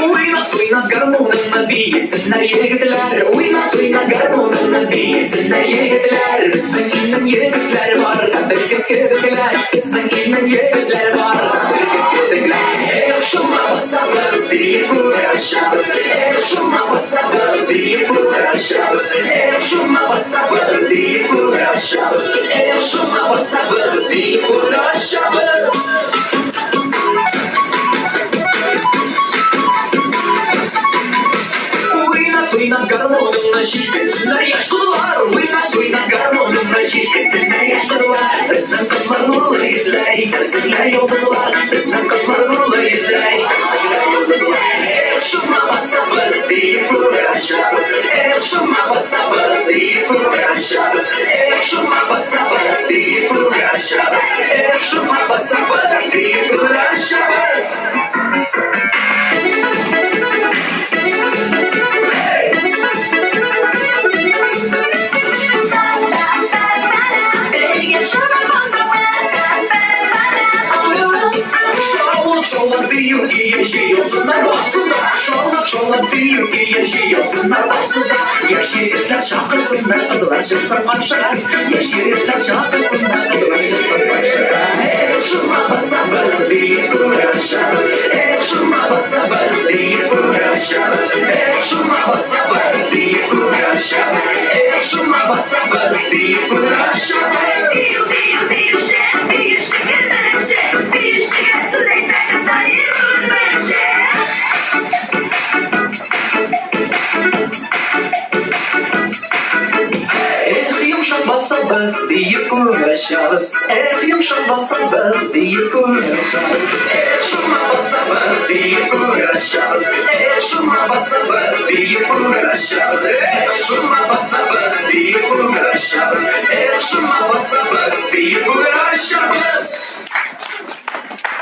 Уйнап, уйнап гармуныңны биесеннәр егетләр. Уйнап, уйнап гармуныңны биесеннәр егетләр. Безнең илнең егетләре бар да бөркет кебекләр. Безнең илнең егетләре бар да бөркет кебекләр. Эх, шуңа басабыз, биеп күрәшәбез. Эх, шуңа басабыз, биеп күрәшәбез. Эх, шуңа басабыз, биеп күрәшәбез. Эх, шуңа басабыз, биеп күрәшәбез. Уйнап, уйнап гармуныңны җилкенсеннәр яшь кызлар. Уйнап, уйнап гармуныңны җилкенсеннәр яшь кызлар. Безнең кызлар нурлы йөзләр, әйтерсеңләр йолдызлар. Безнең кызлар нурлы йөзләр, әйтерсеңләр йолдызлар. Эх, шуңа басабыз, биеп күрәшәбез. Эх, шуңа басабыз, биеп күрәшәбез. Эх, шуңа басабыз, биеп күрәшәбез. Эх, шуңа басабыз, биеп күрәшәбез. Шаулап, шаулап бию кие җыелсыннар барсында. Шаулап, шаулап бию кие җыелсыннар барсында. Яшь егетләр чакырсыннар, кызлар чыксын каршыга. Яшь егетләр чакырсыннар, кызлар чыксын каршыга. Эх, шуңа басабыз, биеп күрәшәбез. Эх, шуңа басабыз, биеп күрәшәбез. Эх, шуңа басабыз, биеп күрәшәбез. Эх, шуңа басабыз, биеп күрәшәбез. Бию, бию, биюше, биюшегә беренче, биюшегә сүз әйтә Таһир бүген беренче. Эх, йомшак басабыз, биеп күрәшәбез. Эх, йомшак басабыз, биеп күрәшәбез. Эх, шуңа басабыз, биеп күрәшәбез. Эх, шуңа басабыз, биеп күрәшәбез.